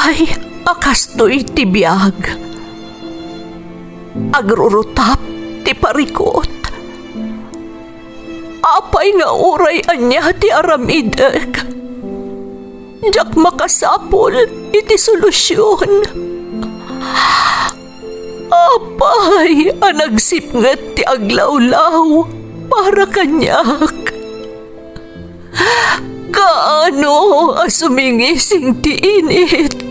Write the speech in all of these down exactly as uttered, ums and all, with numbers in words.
Ay, a kastoy ti biag. Agrurutap ti parikut. Apay nga uray ania ti aramidek, diak makasapul iti solusion. Apay a nagsipnget ti aglawlaw para kaniak? Kaano a sumingising ti init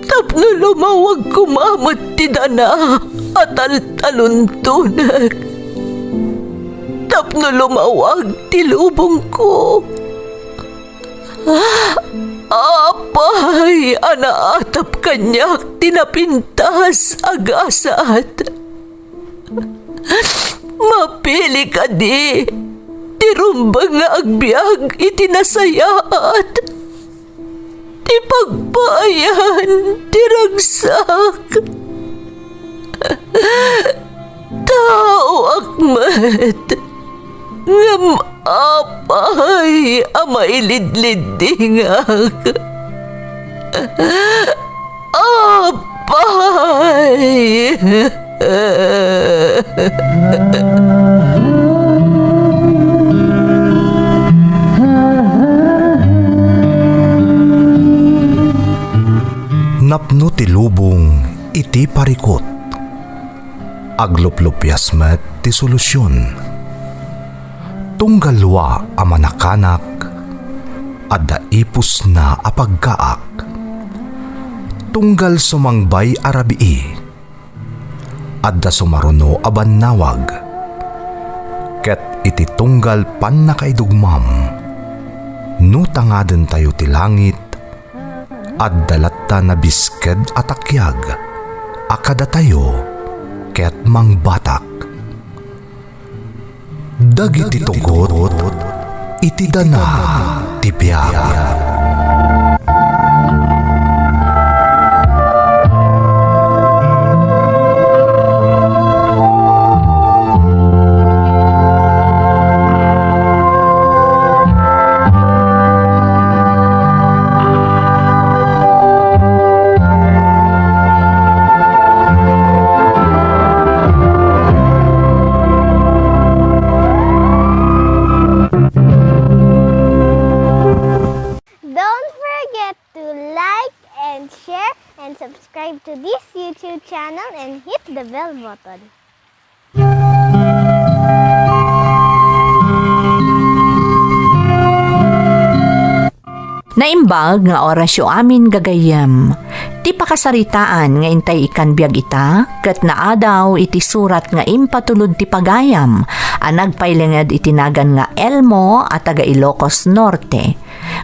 tapno lumawag koma met ti dana a taltaluntonek, tapno lumawag ti lubongko? Apay a naatap kaniak ti napintas a gasat? Mapili kadi ti rumbeng nga agbiag iti nasayaat, ti pagpaayan ti ragsak? Taoak met, ngem apay a mailidliddingak? Apay! Napno ti lubong iti parikut. Agluplupias met ti solusion. Tunggal lua a manakanak, adda ipusna a pagkaak. Tunggal sumangbay a rabii, adda sumaruno a bannawag. Ket iti tunggal pannakaidugmam, no tangadentayo ti langit, adda latta nabisked a takiag a kadatayo ket mangbatak. Dagiti tugot iti dana ti biag. Don't forget to like and share and subscribe to this YouTube channel and hit the bell button. Naimbag nga orasyo amin gagayyem. Ti pakasaritaan nga intay ikkan biag ita, ket naadaw iti surat nga impatulod ti pagayam a nagpailinged iti nagan nga Elmo a taga Ilocos Norte.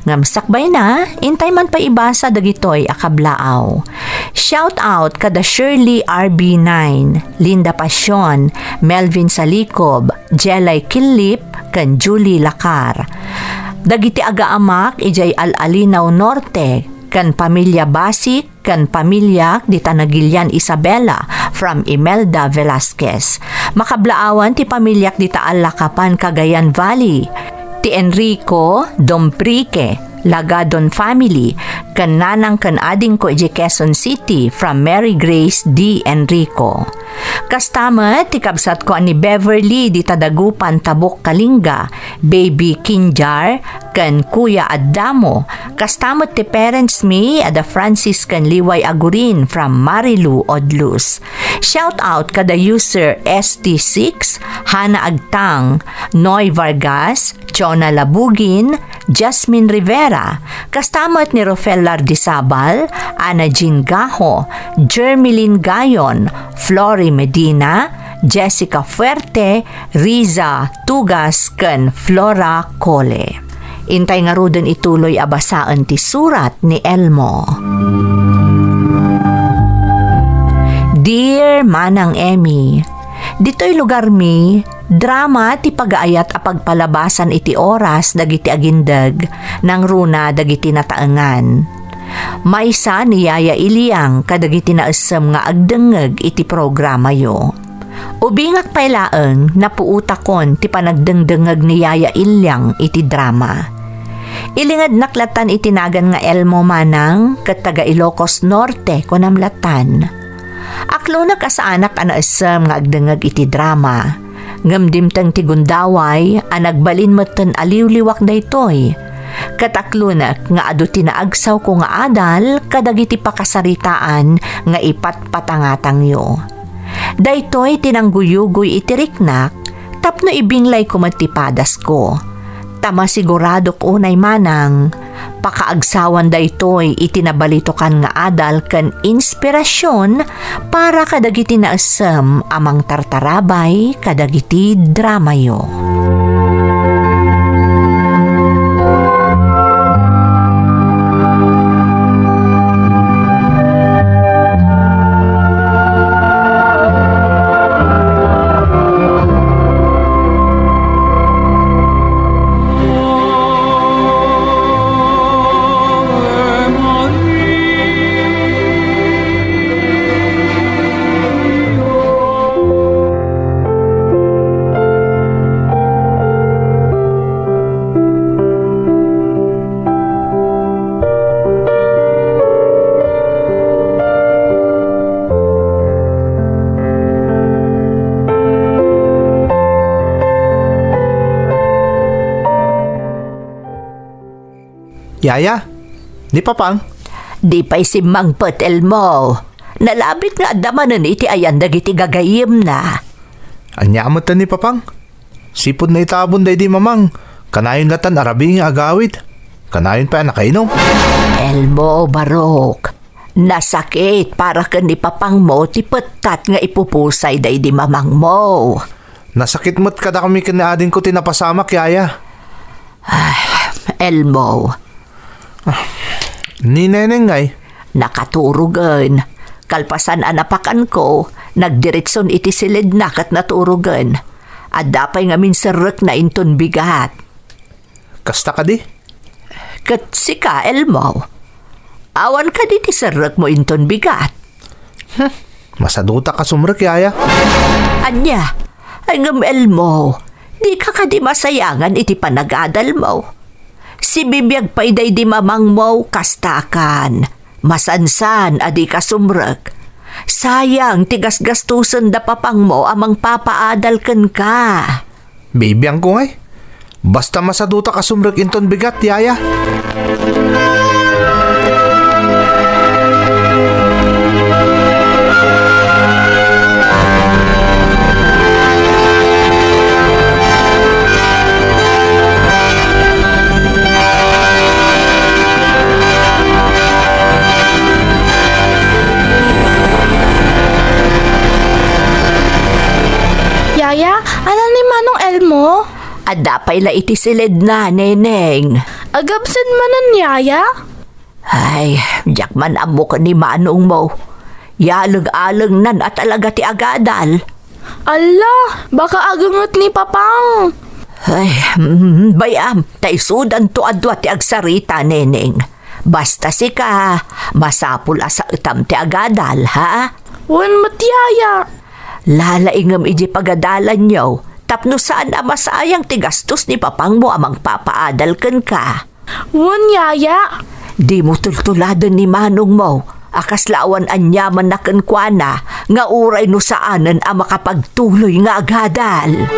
Ngem sakbayna, intay man pay ibasa dagitoy a kablaaw. Shout out kada Shirley R B nine, Linda Pasion, Melvin Salikob, Jelay Kilip, ken Julie Lacar. Dagiti agaamak idiay Al-Alinao Norte, ken pamilya Basic, ken pamiliak dita Nagilian Isabela from Imelda Velasquez. Makablaawan ti pamiliak dita Alakapan, Cagayan Valley, ti Enrico Domprique, Lagadon family, ken nanang ken adingko idiay Quezon City from Mary Grace D. Enrico. Kasta met ti kabsatko a ni Beverly dita Dagupan, Tabuk, Kalinga, Baby Kinjar, ken Kuya Adamo. Kasta met ti parents mi a da Francis ken Liway Agurin from Marilu, Odlus. Shout out kada user S T six, Hana Agtang, Noy Vargas, Jonah Labugin, Jasmine Rivera, kasta met ni Rofel Lardizabal, Ana Jean Gajo, Jermeline Gayon, Flory Medina, Jessica Fuerte, Riza Tugas, ken Flora Cole. Intay ngaruden ituloy a basaen ti surat ni Elmo. Dear Manang Emmy, ditoy lugarmi, drama ti pagaayat a pagpalabasan iti oras dagiti agindeg, nangruna dagiti nataengan. Maysa ni Yaya Iliang kadagiti naessem nga agdengngeg iti programayo. Ubingak pay laeng, napuotakon ti panagdengdengngeg ni Yaya Iliang iti drama. Ilingednak lattan iti nagan nga Elmo, manang, ket taga Ilocos Norte, kunam lattan. Aklonek a saanak a naessem nga agdengngeg iti drama, ngem dimteng ti gundaway a nagbalin metten a liwliwak daytoy. Ket aklonek nga adu ti naagsawko nga adal kadagiti pakasaritaan nga ipatpatangatangyo. Daytoy ti nangguyugoy iti riknak tapno ibinglayko met ti padasko. Ta masiguradok unay, manang, pakaagsawan daytoy iti nabalitokan nga adal ken inspirasion para kadagiti naessem a mangtartarabay kadagiti dramayo. Yaya, ni Papang? Di pay simmangpet, Elmo. Nalabit nga adda manen iti ayan dagiti gagayyemna. Ania met ni Papang? Sipud naitabon daydi Mamang, kanayon lattan a rabii nga agawid. Kanayon pay a nakainom. Elmo, barok. Nasakit para ken ni Papangmo ti pettat nga ipupusay daydi Mamangmo. Nasakit met kadakami ken ni adingko ti napasamak, Yaya. Ah, Elmo. Ah, ni Neneng ngay? Nakaturogen. Kalpasan a napakanko, nagdiretson iti siledna ket naturogen. Adda pay ngamin serrekna inton bigat. Kasta kadi? Ket sika, Elmo, awan kadi ti serrekmo inton bigat? Hmm, masadutak a sumrek, Yaya. Ania? Ay ngem, Elmo, dika kadi masayangan iti panagadalmo? Sibibiag pay daydi Mamangmo, kastakan. Masansan a dika sumrek. Sayang ti gasgastusen da Papangmo a mangpapaadal kenka. Bibiangko ngay. Basta masadutak a sumrek inton bigat, Yaya. Yaya, ania ni Manong Elmo? Adda pay la iti siledna, Neneng. Agabsent manen, Yaya? Ay, diak man ammo ken ni Manongmo. Yaleng-alengnan a talaga ti agadal. Alla, baka agenget ni Papang. Ay, mm, bay-am, ta isudanto a dua ti agsarita, Neneng. Basta sika, masapul a saetam ti agadal, ha? Wen met, Yaya. Lalaingem idiay pagadalanyo tapno saan a masayang ti gastos ni Papangmo a mangpapaadal kenka. Wen, Yaya. Dimo tultuladen ni Manongmo a kasla awan aniamanna kenkuana nga uray no saanen a makapagtuloy nga agadal.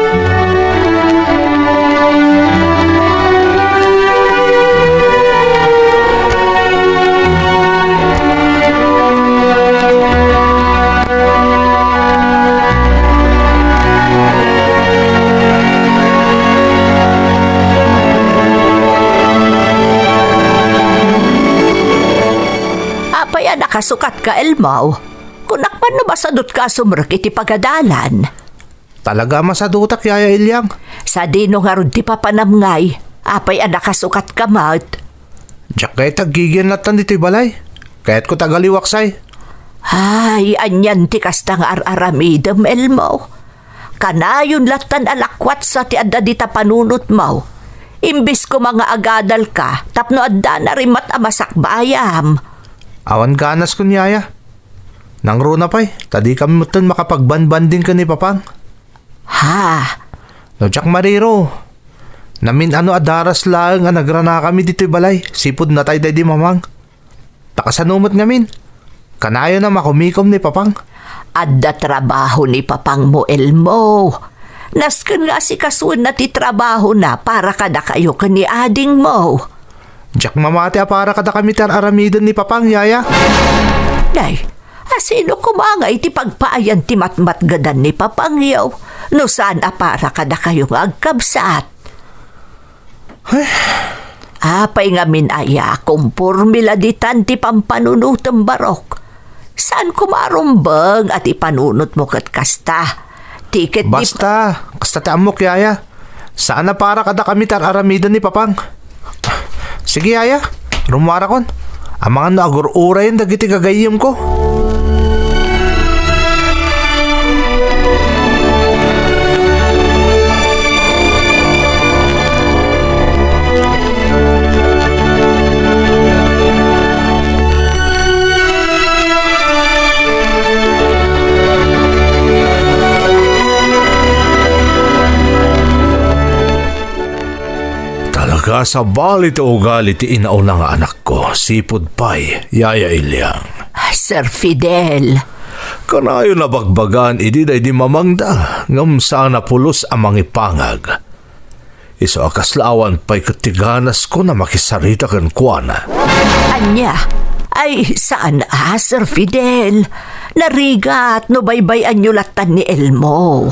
Apay a nakasukatka, Elmo? Kunak man no masadutka a sumrek iti pagadalan. Talaga a masadutak, Yaya Iliang. Sadino ngarud ti papanam ngay? Apay a nakasukatka met? Diak kayat aggigin lattan ditoy balay. Kayatko ti agaliwaksay. Ay, anian ti kasta nga ar-aramidem, Elmo? Kanayon lattan a lakwatsa ti adda dita panunotmo. Imbes koma nga agadalka tapno addana rimmat a masakbayam. Awan ganas kun, Yaya. Nangruna pay, ta dikami metten makapagbanbanding ken ni Papang. Ha? No diak mariro, Namin-ano a daras laeng a nagranakami ditoy balay, sipud natay daydi Mamang. Ta kasano met ngamin? Kanayon a makumikom ni Papang. Adda trabaho ni Papangmo, Elmo. Nasken nga asikasuenna ti trabahona para kadakayo ken ni adingmo. Diak mamati a para kadakami ti ar-aramiden ni Papang, Yaya. Nay, asino koma nga iti pagpaayan ti matmatgedan ni Papangyo no saan a para kadakayo nga agkabsat? Ay. Apay ngamin aya, komporme la ditan ti pampanunotem, Barok. Saan koma a rumbeng a ti panunotmo ket kasta. Ti ket di Basta, kasta ti ammok, Yaya. Saan a para kadakami ti ar-aramiden ni Papang. Sige, Yaya. Rummuarakon. Amangan no agur-urayen dagiti gagayyemko. Talaga, sabali ti ugali ti inauna nga anakko, sipud pay, Yaya Iliang. Sir Fidel. Kanayon a bagbagaan idi daydi mamangda, ngem saan a pulos a mangipangag. Isu a kasla awan pay ket ti ganasko a makisarita kenkuana. Ania? Ay, saan a, Sir Fidel. Narigat no baybay-anyo lattan ni Elmo.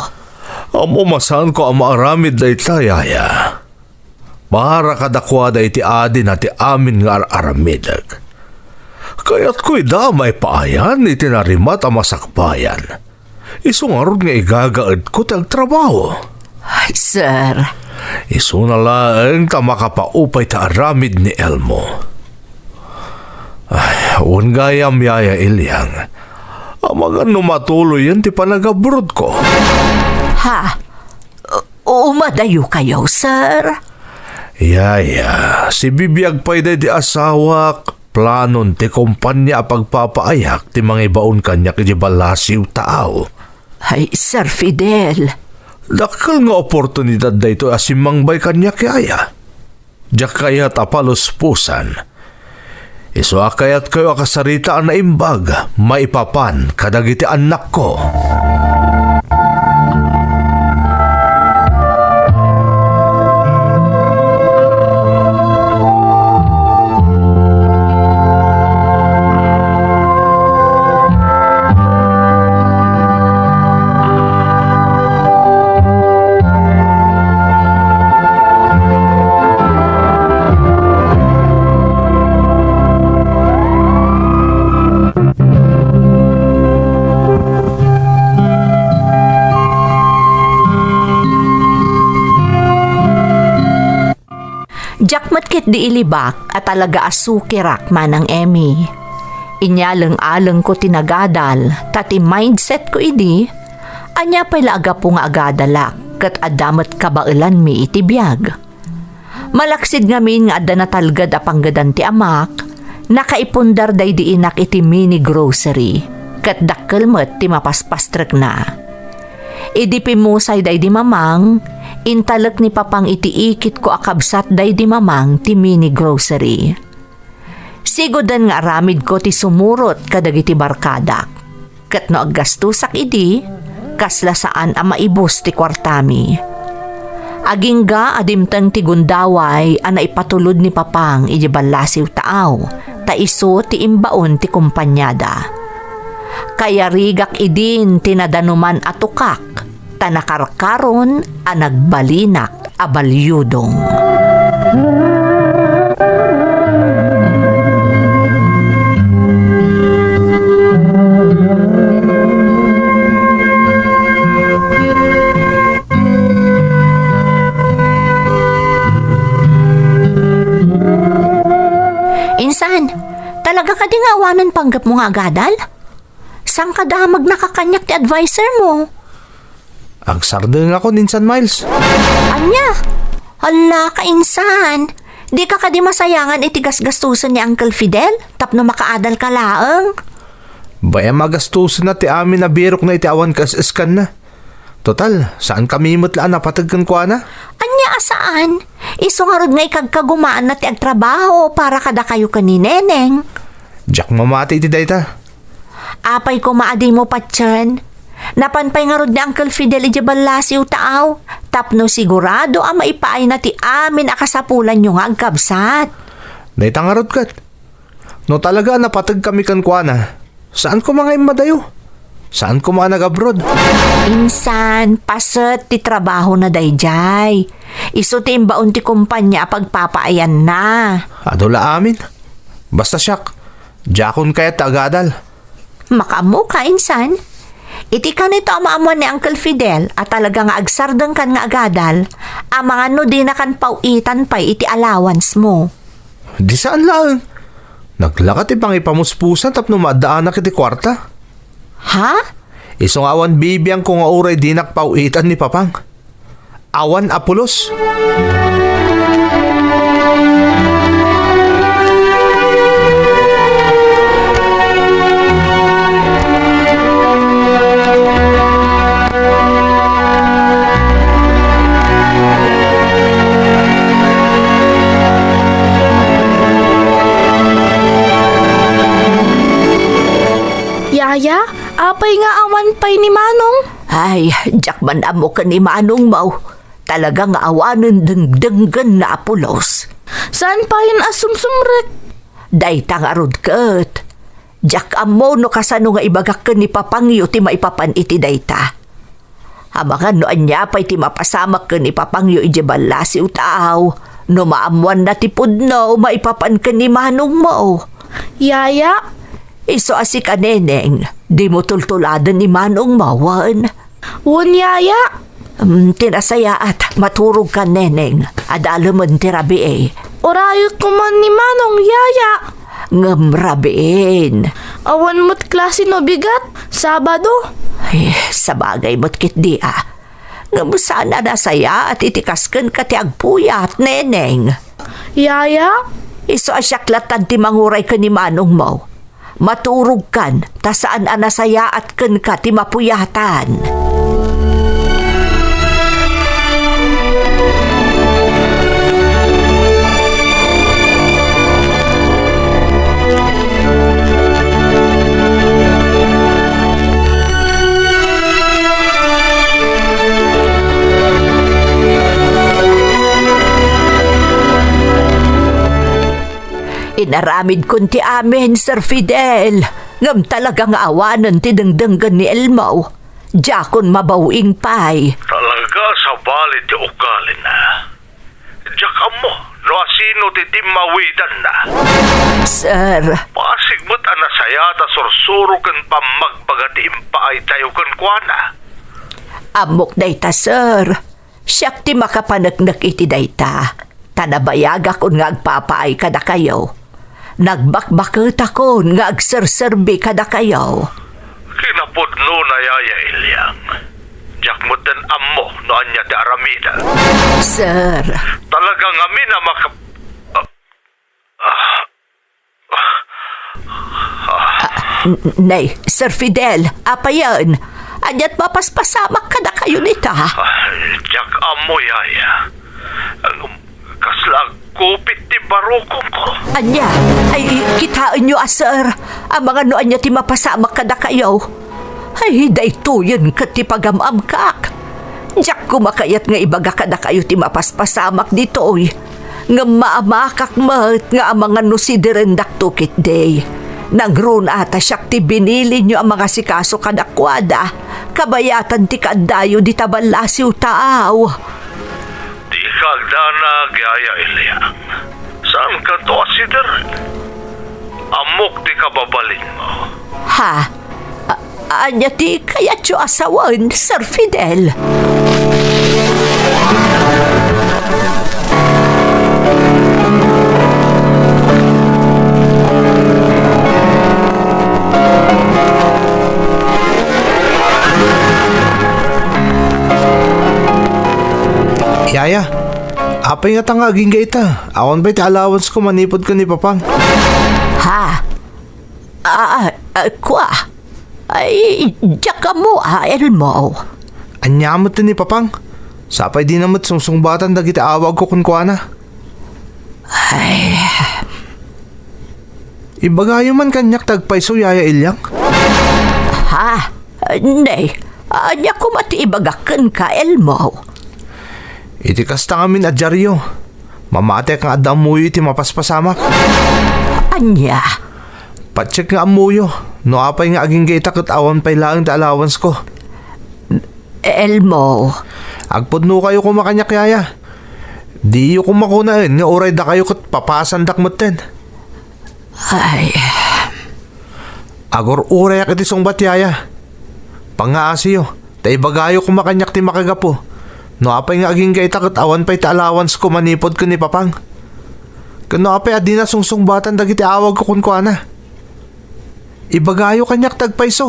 Ammo, masanko a maaramid dayta, Yaya. Para kadakuada iti adina ti amin nga ar-aramidek. Kayatko ida a maipaayan iti narimat a masakbayan. Isu ngarud nga igagaedko ti agtrabaho. Ay, sir. Isuna laeng ta makapaupay ti aramid ni Elmo. Ay, wen gayam, Yaya Iliang. Amangan no matuloyen ti panagabrodko. Ha? Umadayokayo, sir? Yaya, sibibiag pay daydi asawak, planon ti kompania a pagpapaayak ti mangibaon kaniak iti ballasiw taaw. Ay, Sir Fidel. Dakkel nga oportunidad daytoy a simmangbay kaniak, Yaya. Diak kayat a paluspusan. Isu a kayatkayo a kasarita a naimbag maipapan kadagiti annakko. Diak met ketdi ilibak a talaga a sukirak, Manang Emmy. Inyaleng-alengko ti nagadal, ta ti mindsetko idi, ania pay la a gapu nga agadalak, ket adda met kabaelanmi iti biag. Malaksid ngamin nga adda natalged a panggedan ti amak, nakaipundar daydi inak iti mini grocery, ket dakkel met ti mapaspastrekna. Idi pimmusay daydi mamang, intalek ni Papang iti ikitko a kabsat daydi mamang ti mini grocery. Siguden nga aramidko ti sumurot kadagiti barkadak. Ket no aggastosak idi, kasla saan a maibus ti kuartami. Agingga a dimteng ti gundaway a naipatulod ni Papang iti ballasiw taaw, ta isu ti imbaon ti kompaniada. Kayarigak idin ti nadanuman a tukak, ta nakarkaron a nagbalinak a baliudong. Insan, talaga kadi nga awanen panggepmo nga agadal? Saan ka damegnaka kaniak ti adviser mo? Agsardengakon, Insan Miles. Ania? Hala, kainsan! Dika kadi masayangan iti gasgastosen ni Uncle Fidel tapno makaadalka laeng? Bay-am a gastosenna ti amin a birokna iti awan kaes-eskanna. Total, saankami met la a napateg kenkuana. Ania a saan? Isu ngarud nga ikagkagumaanna ti agtrabaho para kadakayo ken ni Neneng. Diak mamati iti dayta. Apay koma a dimo patien? Napan pay ngarud ni Uncle Fidel idiay ballasiw taaw, tapno sigurado a maipaayna ti amin a kasapulanyo nga agkabsat. Dayta ngarud ket. No talaga a napategkami kenkuana, saan koma nga immadayo? Saan koma a nag-abroad? Insan, paset ti trabahona daydiay. Isu ti imbaon ti kompania a pagpapaayanna. Adu la amin. Basta siak, diakon kayat ta agadal. Makaammoka, insan. Iti kanito a maammuan ni Uncle Fidel a talaga nga agsardengkan nga agadal, amangan no dinakan paw-itan pay iti allowance mo. Di saan laeng. Naglaka ti pangipamuspusan tapno maaddaanak iti kuarta. Ha? Isu nga awan bibiangko nga uray dinak paw-itan ni Papang. Awan a pulos. Yaya, apay nga awan pay ni Manong? Ay, diak man ammo ken ni Manongmo. Talaga nga awanen dengdenggenna a pulos. Saan payen a sumsumrek? Dayta ngarud ket. Diak ammo no kasano nga ibagak ken ni Papangyo ti maipapan iti dayta. Amangan no ania pay ti mapasamak ken ni Papangyo idiay ballasiw taaw, no maammuanna ti pudno maipapan ken ni Manongmo. Yaya? Isu a sika, Neneng, dimo tultuladen ni Manongmo, wen? Wen, Yaya. Mm, ti nasayaat, maturogkan, Neneng. Adalemen ti rabii. Urayek koma ni Manong, Yaya. Ngem rabiin. Awan met klase no bigat, Sabado. Eh, sabagay met ketdi a. Ngem saan a nasayaat iti kas kenka ti agpuyat, Neneng. Yaya? Isu a siak lattan ti manguray ken ni Manongmo. Maturogkan, ta saan a nasayaat kenka ti mapuyatan. Inaramidkon ti amin, Sir Fidel, ngem talaga nga awanen ti dengdenggen ni Elmo. Diakon mabaw-ing pay. Talaga sabali ti ugalina. Diak ammo no asino ti timmawidanna. Sir. Basig met a nasayaat a sursuro ken pammagbaga ti impaaytayo kenkuana. Ammok dayta, sir. Siak ti makapaneknek iti dayta, ta nabayagakon nga agpapaay kadakayo. Nagbakbaketakon nga agserserbi kadakayo. Kinapudnona, Yaya Eliang. Diak metten ammo no ania ti aramidek. Sir. Talaga ngamin a maka-, ah, ah, ah. N-, nay, Sir Fidel, apayen? Ania't mapaspasamak kadakayo dita? Ah, diak ammo, Yaya. Ang kasla agkupit ti barukongko. Ania? Ay, kitaenyo a, sir. Amangan no ania ti mapasamak kadakayo. Ay, daytoyen ket ti pagam-amkak. Diak koma kayat nga ibaga kadakayo ti mapaspasamak ditoy. Ngem maamakak met nga amangan no sidirendakto ketdi. Nangruna ta siak ti binilinyo a mangasikaso kadakuada, kabayatan ti kaaddayo dita ballasiw taaw. Dika agdanag, Yaya Eliang. Saankanto a sider? Ammok ti kababalinmo. Ha? A-, ania ti kayatyo a sawen, Sir Fidel? Yaya, apay ngata nga agingga ita? Awan pay ti allowance ko manipud ken ni Papang. Ha? Ah, ah, kua? Ay, diak ammo, ah, Elmo. Ania met ni Papang? Sapay dina met sungsungbatan dagiti awagko kenkuana. Ay. Ibagayo man kaniak ti agpayso, Yaya Ilyang. Ha? Nay, ania koma ti ibagak kenka, Elmo? Iti kasta ngamin a diario, mamatek nga adda ammoyo iti mapaspasamak. Ania? Patiek nga ammoyo, no apay nga agingga ita ket awan pay laeng ti allowancesko. Elmo. Agpudnokayo koma kaniak, Yaya. Diyo koma kunaen nga uray dakayo ket papasandak metten. Ay. Agur-urayak iti sungbat, Yaya. Pangngaasiyo, ta ibagayo koma kaniak ti makagapu. No apay nga agingga ita ket awan pay ti allowancesko manipud ken ni Papang. Ken no apay a dina sungsungbatan dagiti awagko kenkuana. Ibagayo kaniak ti agpayso.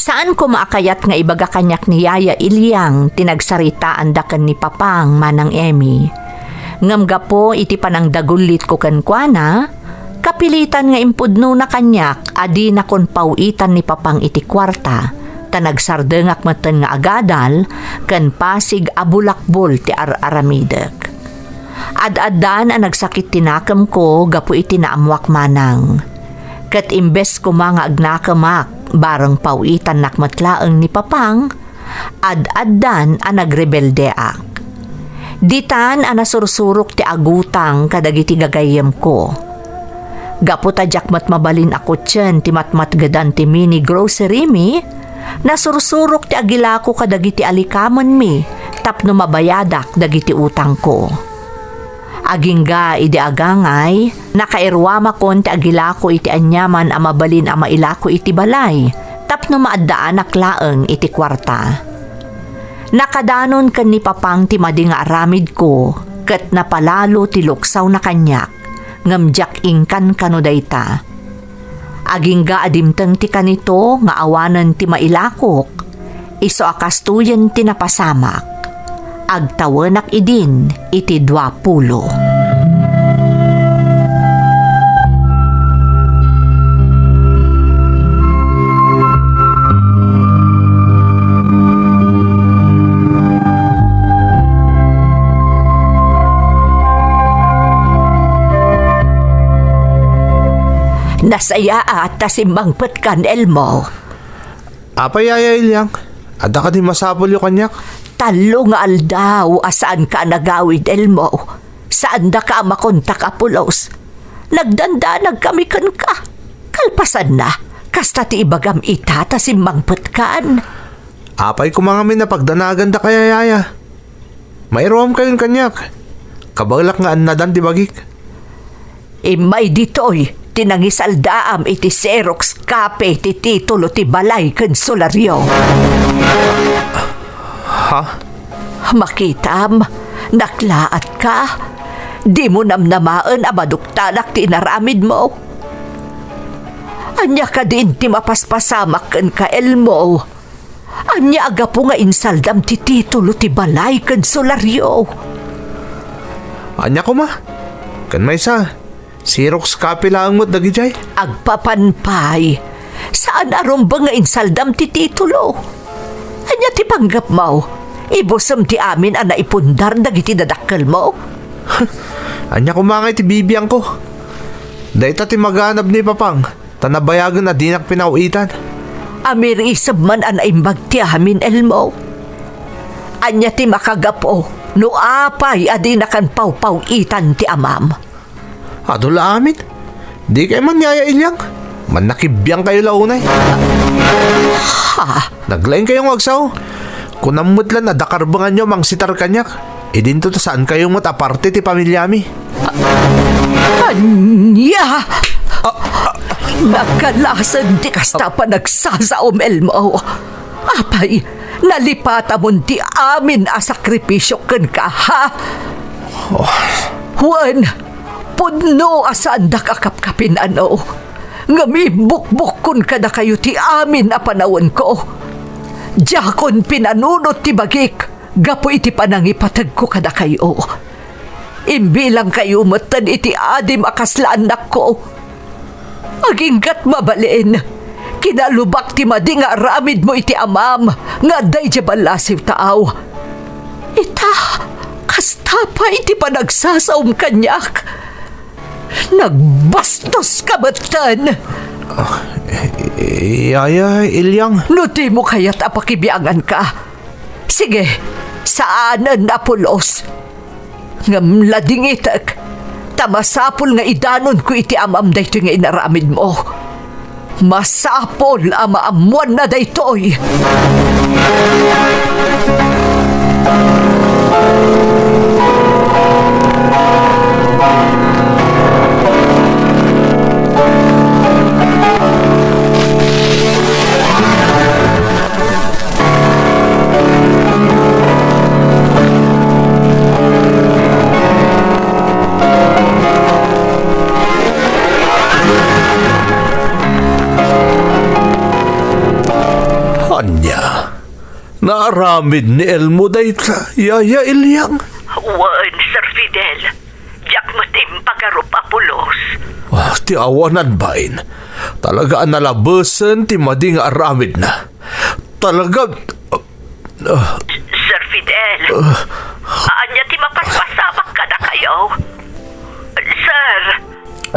Saan koma a kayat nga ibaga kaniak ni Yaya Ilyang ti nagsaritaanda ken ni Papang, Manang Emmy. Ngem gapu iti panangdagullitko kenkuana, kapilitan nga impudnona kaniak a dinakon paw-itan ni Papang iti kuarta, ta nagsardengak metten nga agadal ken pasig a bulakbol ti ar-aramidek. Ad-addan a nagsakit ti nakemko gapu iti naammoak manang. Ket imbes koma nga agnakemak, bareng paw-itannak met laeng ni Papang, ad-addan a nagrebeldeak. Ditan a nasursurok ti agutang kadagiti gagayyemko. Gapu ta diak met mabalin a kutien ti matmatgedan ti mini grocery mi, nasursurok ti agilako kadagiti alikamenmi tapno mabayadak dagiti utangko. Agingga idi agangay, nakairuamakon ti agilako iti aniaman a mabalin a mailako iti balay tapno maaddaanak laeng iti kuarta. Nakadanon ken ni Papang ti madi nga aramidko ket napalalo ti luksawna kaniak, ngem diak inkankano dayta. Agingga a dimteng ti kanito nga awanen ti mailakok, isu a kastoyen ti napasamak. Agtawenak idin iti dua pulo. Nasayaat ta simmangpetkan, Elmo. Apay, Yaya Ilyang, adda kadi masapulyo kaniak? Tallo nga aldaw a saanka a nagawid, Elmo. Saandaka a makontak a pulos. Nagdandanagkami kenka. Kalpasanna, kasta ti ibagam ita ta simmangpetkan. Apay koma ngamin a pagdanagandaka, Yaya? Mairuamkayon kaniak. Kabaelak nga annadan ti bagik. Immay ditoy ti nangisaldaam iti Xerox copy ti titulo ti balay ken solario. Ha? Makitam, naklaatka. Dimo namnamaen a maduktalak ti inaramidmo. Ania kadin ti mapaspasamak kenka, Elmo? Ania a gapu nga insaldam ti titulo ti balay ken solario? Ania koma? Ken maysa, Xerox copy laeng met dagidiay. Agpapan pay. Saan a rumbeng nga insaldam ti titulo. Ania ti panggepmo? Ibusem ti amin a naipundar dagiti dadakkelmo? Ania koma ngay ti bibiangko? Dayta ti maganab ni Papang. Ta nabayagen a dinak pinaw-itan. Amiriseb man a naimbag ti amin, Elmo. Ania ti makagapu no apay a dinakan pawpaw-itan ti amam? Adu la amin. Dikay man, Yaya Ilyang. Mannakibbiangkayo la unay. Ha? Naglaingkayo nga agsao. Kunam met lan a dakarbenganyo a mangsitar kaniak. Idinto ta saankayo met a parte ti pamiliami. Ania? A-, a-, Nagkalasen ti kasta a panagsasaom, Elmo. Apay, nalipatamon ti amin a sakripisio kenka, ha? Oh. Wen, pudno a saandak a kapkapin-ano, ngem imbukbokkon kadakayo ti amin a panawenko. Diakon pinanunot ti bagik gapu iti panangipategko kadakayo. Imbilangkayo metten iti adim a kasla annakko. Aginggat mabalin, kinalubak ti madi nga aramidmo iti amam nga adda idiay ballasiw taaw. Ita, kasta pay ti panagsasaom kaniak. Nagbastoska metten. Ah, Yaya Iliang. No dimo kayat a pakibianganka, sige, saanen a pulos. Ngem ladingitek, ta masapul nga idanonko iti amam daytoy nga inaramidmo. Masapul a maammoanna daytoy. Ania? Naaramid ni Elmo dayta, Yaya Iliang? Wen, Sir Fidel. Diak met impagarup a pulos. Ah, ti awanan bain. Talaga a nalabesen ti madi nga aramidna. Talaga, ah, Sir Fidel, ah, ania ti mapaspasamak kadakayo? Sir!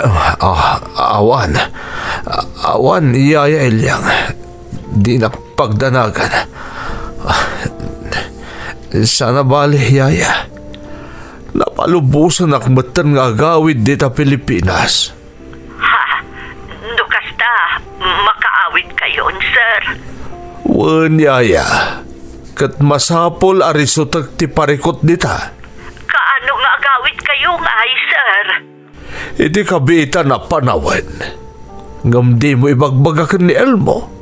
Ah, ah, awan. Awan, Yaya Iliang. Dinak pagdanagan. Ah, sana bali, Yaya. Napalubosanak metten nga agawid dita Pilipinas. Ha? No kasta, makaawidkayon, sir? Wen, Yaya. Ket masapul a risutek ti parikut dita. Kaano nga agawidkayo ngay, sir? Iti kabiitan a panawen. Ngem dimo ibagbaga ken ni Elmo.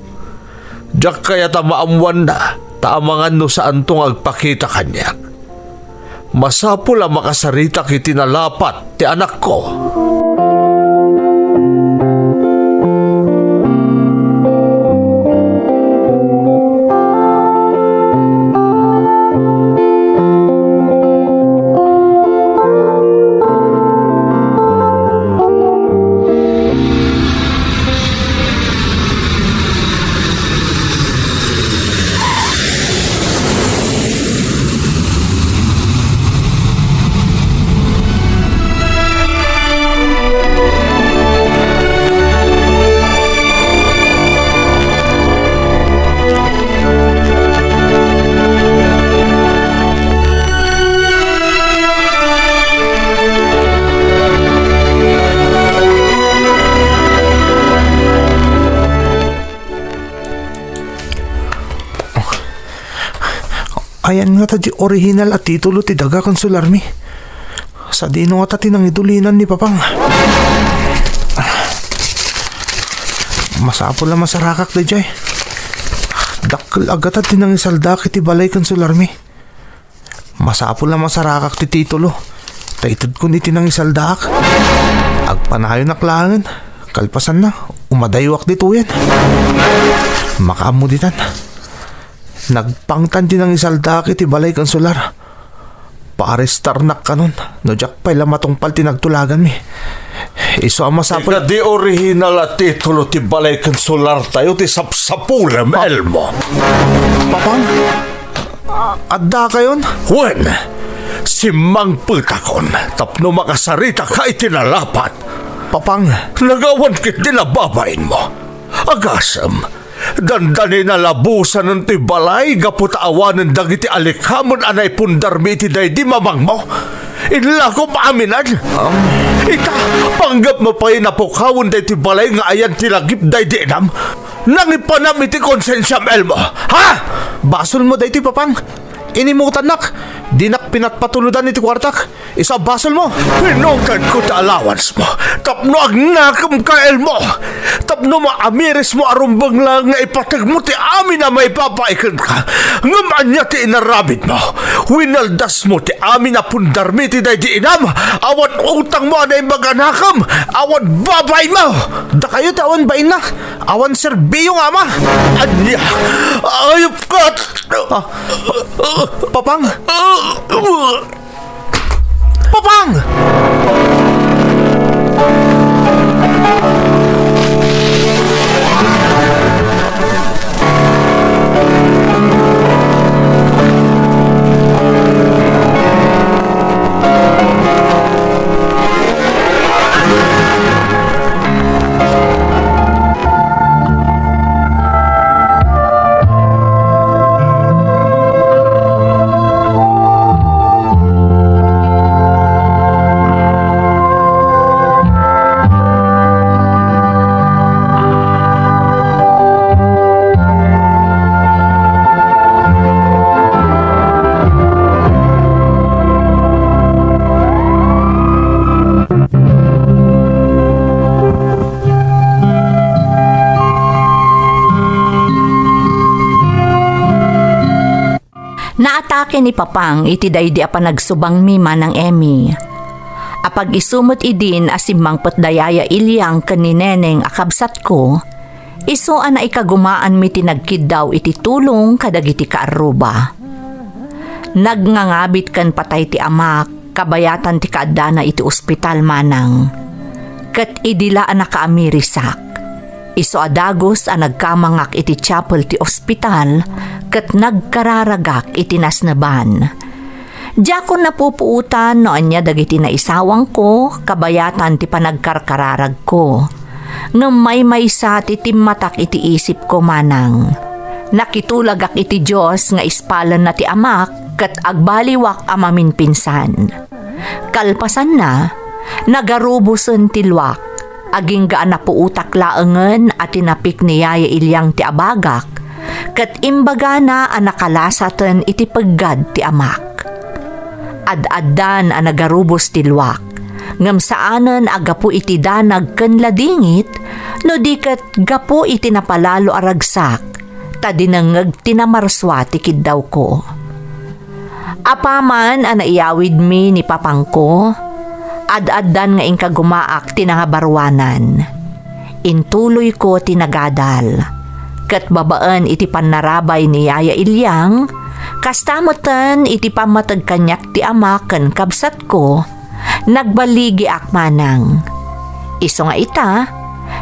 Diak kayat a maammoanna, ta amangan no saanto nga agpakita kaniak. Masapul a makasaritak iti nalapat ti anakko. Ayan ngata ti orihinal a titulo ti daga ken sularmi. Sadino ngata ti nangidulinan ni Papang? Masapul a masarakak daydiay. Dakkel a gatad ti nangisaldaak iti balay ken sularmi. Masapul a masarakak ti titulo, ta itedkon iti nangisaldaak. Agpanayonak laengen, kalpasanna, umadaywak ditoyen. Makaammo ditan. Nagpangtan ti nangisaldaak iti balay ken sular. Paarestarnak kanon no diak pay la matungpal ti nagtulaganmi. Isu a masapul. Kadi orihinal a titulo ti balay ken sulartayo ti sapsapulem, Elmo. Papang? Addakayon? Wen, simmangpetakon tapno makasaritaka iti nalapat. Papang. Nagawan ketdi a babainmo. Agasem, dandani nalabusanen ti balay gapu ta awanen dagiti alikamen a naipundarmi iti daydi mamangmo. Inlakom aminan. Ita, panggepmo pay napukawen daytoy balay nga ayan ti lagip daydi inam. Nangipanam iti konsensiam, Elmo, ha? Basolmo daytoy, Papang. inimutannak. Dinak pinatpatulodan iti kuartak. Isu a basolmo. Pinungtedko ti allowance mo tapno agnakemka, Elmo. Tapno maamirismo a rumbeng laeng nga ipategmo ti amin a maibabain kenka. Ngem ania ti inaramidmo? Winaldasmo ti amin a pundarmi iti daydi inam. Awan utangmo a naimbag a nakem. Awan babainmo. Dakayo ti awan bainna. Awan serbio nga ama. Ania? Ayupka! Ah, Papang! Papang! Naatake ni Papang iti daydi a panagsubangmi, Manang Emmy. Apag-isu met idin a simmangpet da Yaya Iliang ken ni Neneng a kabsatko, isu a naikagumaanmi ti nagkiddaw iti tulong kadagiti kaarruba. Nagngangabit ken patay ti amak kabayatan ti kaaddana iti ospital, Manang. Ket idi la a nakaamirisak, isu a dagus a nagkamangak iti chapel ti ospital ket nagkararagak iti nasneban. Diakon napupuotan no ania dagiti naisawangko kabayatan ti panagkarkararagko. Ngem maymaysa ti timmatak iti isipko, Manang. Nakitulagak iti Dios nga ispalenna ti amak ket agbaliwak a maminpinsan. Kalpasanna, nagarubosen ti luak, agingga a napuotak laengen a tinapik ni Yaya Iliang ti abagak, ket imbagana a nakalasaten iti peggad ti amak. Ad-addan a nagarubos ti luak, ngem saanen a gapu iti danag ken ladingit, no di ket gapu iti napalalo a ragsak, ta dinengngeg ti namarsua ti kiddawko. Apaman a naiyawidmi ni papangko, ad-addan nga inkagumaak ti nangabaruanan. Intuloyko ti nagadal. Ket babaen iti pannarabay ni Yaya Iliang, kasta meten iti pammateg kaniak ti ama ken kabsatko, nagbaligiak manang. Isu nga ita,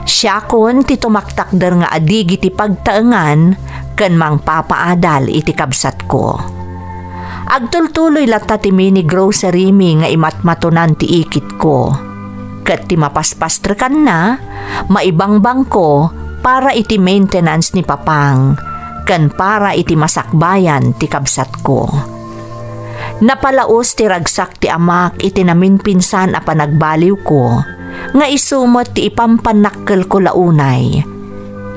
siakon ti tumaktakder nga adigi ti pagtaengan ken mangpapaadal iti kabsatko. Agtultuloy latta ti mini grocery mi nga imatmatonan ti ikitko. Ket ti mapaspastrekanna, maibangbangko para iti maintenance ni Papang, ken para iti masakbayan ti kabsatko. Napalaos ti ragsak ti amak iti naminpinsan a panagbaliwko, nga isu met ti ipampannakkelko la unay.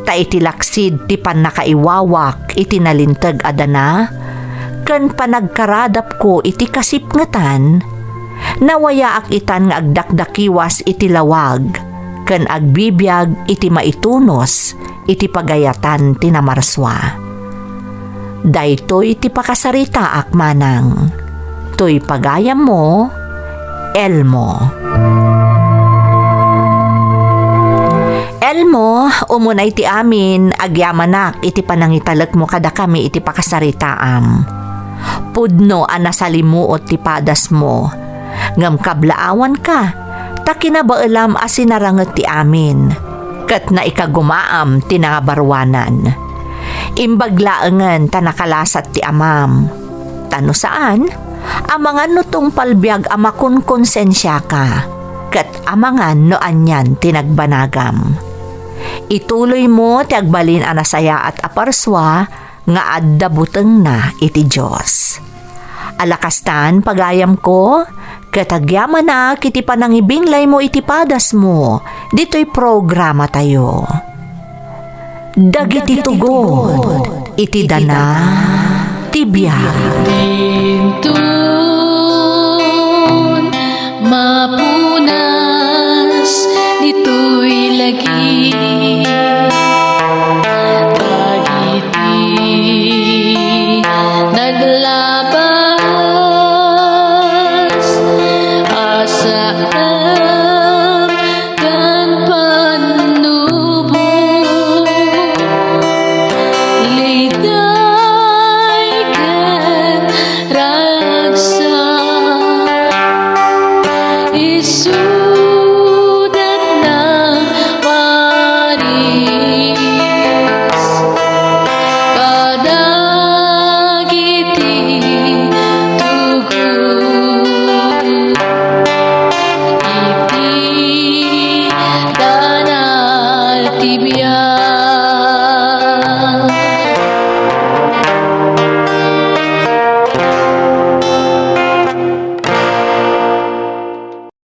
Ta iti laksid ti pannakaiwawak iti nalinteg a dana, ken panagkaradapko iti kasipngetan, nawayaak itan nga agdakdakiwas iti lawag, ken agbibiag iti maitunos iti pagayatan ti namarsua. Daytoy ti pakasaritaak manang. Toy pagayammo, Elmo. Elmo, umunay ti amin, agyamanak iti panangitalekmo kadakami iti pakasaritaam. Pudno a nasalimuot ti padasmo, ngem kablaawanka, ta kinabaelam a sinaranget ti amin, ket naikagumaam ti nangabaruanan. Imbag laengen ta nakalasat ti amam. Ta no saan, amangan no tungpal biag a makonkonsensiaka, ket amangan no anian ti nagbanagam. Ituloymo ti agbalin a nasayaat a parsua nga adda butengna iti Dios. Ala kastan, pagayamko, ket agyamanak iti panangibinglaymo iti padasmo ditoy programatayo. Dagiti tugot iti dana ti Biag. Dinton mapunas ditoy lagip, dagiti nagla-